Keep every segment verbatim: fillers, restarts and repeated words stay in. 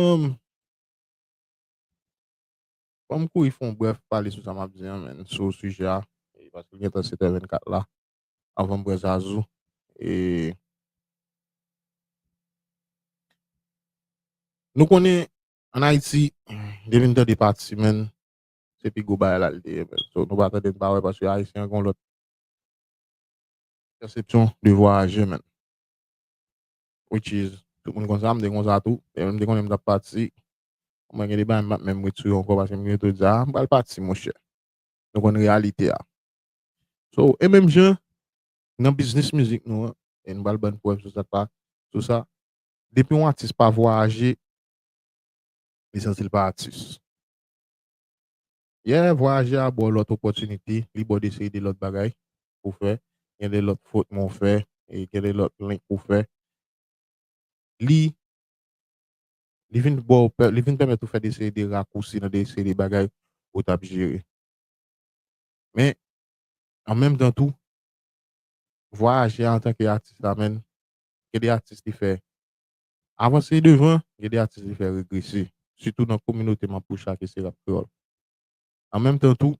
Um, Ban m kouri fè yon brèf pale sou sa m ap di an, men, sou sijè a, e, paske l gentan sèt è vennkat la, anvan m pran Zazou. E, nou konnen, ann Ayiti, depi n tande pati, men, se pi gwo bagay la l te ye, men. So, nou pa tande, n pa wè, paske Ayisyen an gen yon lòt pèsepsyon de vwayaje, men. Which is, tout moun konn sa, m te konn sa tou. E m te konnen m t ap pati. Mwen gen de bagay m p ap menm ret sou yo ankò paske m gentan di, "Ah, m pral pati, monchè." Nou konn reyalite a. So, e menm jan, nan biznis mizik nou an, e nou pral ban prèv sou sa, sou sa, depi yon atis pa vwayaje, li santi l pa atis. Yeah, vwayaje a ba w lòt opòtinite, li ba w de seri de lòt bagay pou fè, gen de lòt fot men w fè, e gen de lòt link pou fè. Li, li vin ba w pè-, li vin pèmèt ou fè de seri de rakousi nan de seri de bagay ou t ap jere. Men, an menm tan tou, vwayaje a antanke atis la, men, gen de atis li fè avanse devan, gen de atis li fè regrese. Sitou nan kominote m ap pous la ke se rap kreyòl. An menm tan tou,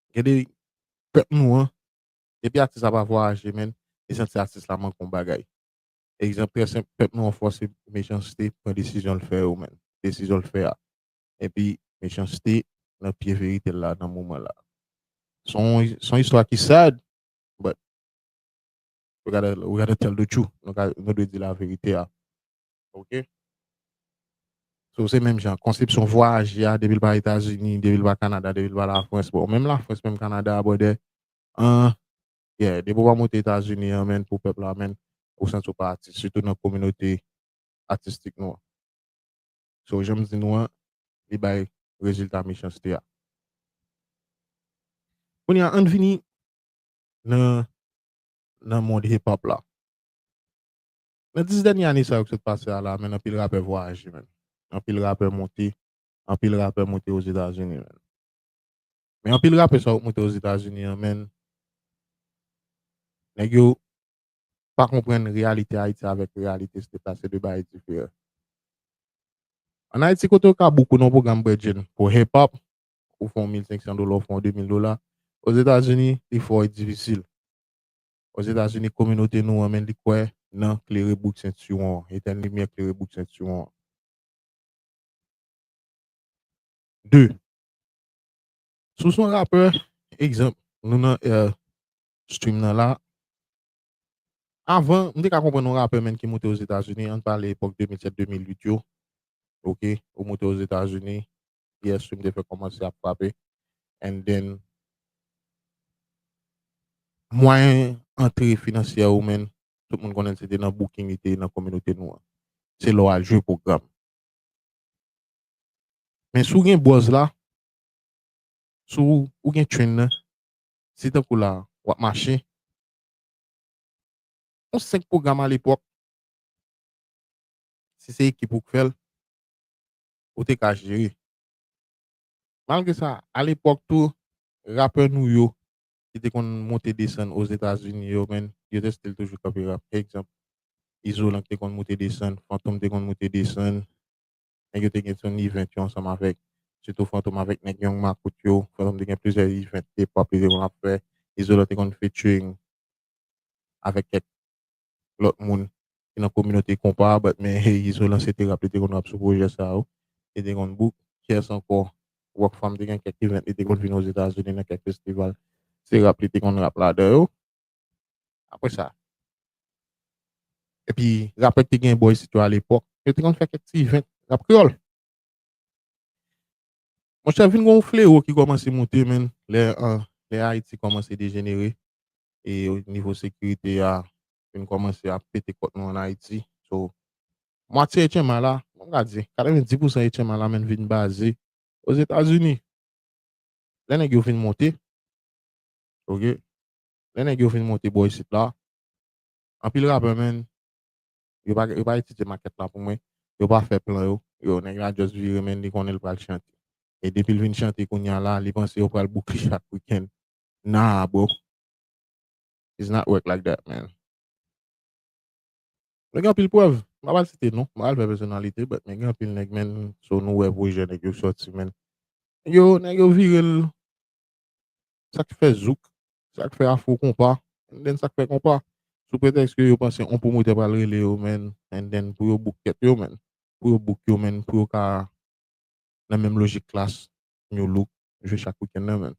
gen de pèp nou an, depi atis la pa vwayaje, men, li santi atis la manke yon bagay. Egzanp trè senp, pèp nou an fòse Mechanste pran desizyon l fè yo, men. Desizyon l fè a. Epi, Mechanste nan pye verite l la nan moman la. Se yon, se yon istwa ki sad, but we gotta, we gotta tell the truth. Nou ka, nou dwe di laverite a. Ok? So, se menm jan. Konsepsyon vwayaje a, depi l pa Etazini, depi l pa Kanada, depi l pa Lafrans. Bon, menm Lafrans, menm Kanada, brother, an, yeah, depi w pa monte Etazini an, men, pou pèp la, men, ou santi w pa atis, sitou nan kominote atistik nou an. So, jan m di nou an, li bay rezilta Mechanste a. Kounye a, ann vini nan, nan mond hip hop la. Nan dis dènye ane sa yo ki sot pase a la, men, anpil rapè vwayaje, men. Anpil rapè monte, anpil rapè monte Ozetazini, men. Men anpil rapè sa yo k monte Ozetazini an, men, nèg yo pa konprann reyalite Ayiti avèk reyalite State la, se de bagay diferan. Ann Ayiti, kote yo ka book ou nan yon pwogram bredjenn pou hip hop, ou fè yon mil senk san dola, ou fè yon de mil dola. Ozetazini, li fò e difisil. Ozetazini, kominote nou an, men, li kwè nan klere bouk sentiwon an, etèn limyè klere bouk sentiwon an. De. Si w se yon rapè, egzanp, nou nan, eh, stream nan la. Avan, m te ka konprann yon rapè, men, ki monte Ozetazini, ann pale epòk de mil sèt, de mil uit yo. Ok, ou monte Ozetazini, yes, m te fè kòmanse ap frape. And then, mwayen antre finansyè ou, men, tout moun konnen se te nan booking li te ye nan kominote nou an. Se lè w al jwe pwogram. Men si w gen buzz la, si w, ou gen trend nan, si tankou la, w ap mache, yon senk pwogram alepòk, si se ekip ou k fè l, ou te ka jere. Malgre sa, alepòk tou, rapè nou yo, ki te konn monte desann Ozetazini yo, men, yo te still toujou kanpe rap. Egzanp, Izolan ki te konn monte desann, Fantom te konn monte desann. Nèg yo te gen son event yo ansanm avèk, sitou Fantom avèk nèg Young Makout yo. Fantom te gen plizyè event hip hop li te konn ap fè. Izolan te konn featuring avèk kèk lòt moun ki nan kominote konpa, but men, hey, Izolan se te rap li te konn rap sou pwojè sa yo. Li te konn book, kiyès ankò? Rockfam te gen kèk event li te konn vin Ozetazini nan kèk festival. Se rap li te konn rap ladan yo. Apre sa. Epi, rapè ki te gen bò isit yo alepòk, yo te konn fè kèk ti event rap kreyòl. Monchè, vin gen yon flewo ki kòmanse monte, men, lè, an, lè Ayiti kòmanse dejenere, e o nivo sekirite a, vin kòmanse ap pete kòt nou ann Ayiti. So, mwatye H M I la, m ka di, katrevenndis pousan H M I la, men, vin baze Ozetazini. Lè nèg yo vin monte, ok, lè nèg yo vin monte bò isit la, anpil rapè, men, yo pa, yo pa etidye makèt la pou mwen, yo pa fè plan yo, yo, nèg la just vire, men, li konnen l pral chante. E depi l vin chante kounye a la, li panse yo pral book li chak weekend. Nah, bro. It's not work like that, man. Nou gen anpil prèv. m pa pral site non, m pa pral fè pèsonalite, but men gen anpil nèg, man, so nou wè pwojè nèg yo sòti, man. Nèg yo, nèg yo vire l, sa k fè zouk, sa k fè afro konpa, and then sa k fè konpa. Sou pretèks ke yo panse yon pwomotè pral rele yo, man, and then pou yo book kèt yo, man. Pou yo book yo, man, pou yo ka nan menm lojik klas, New Look, jwe chak wikenn nan, man.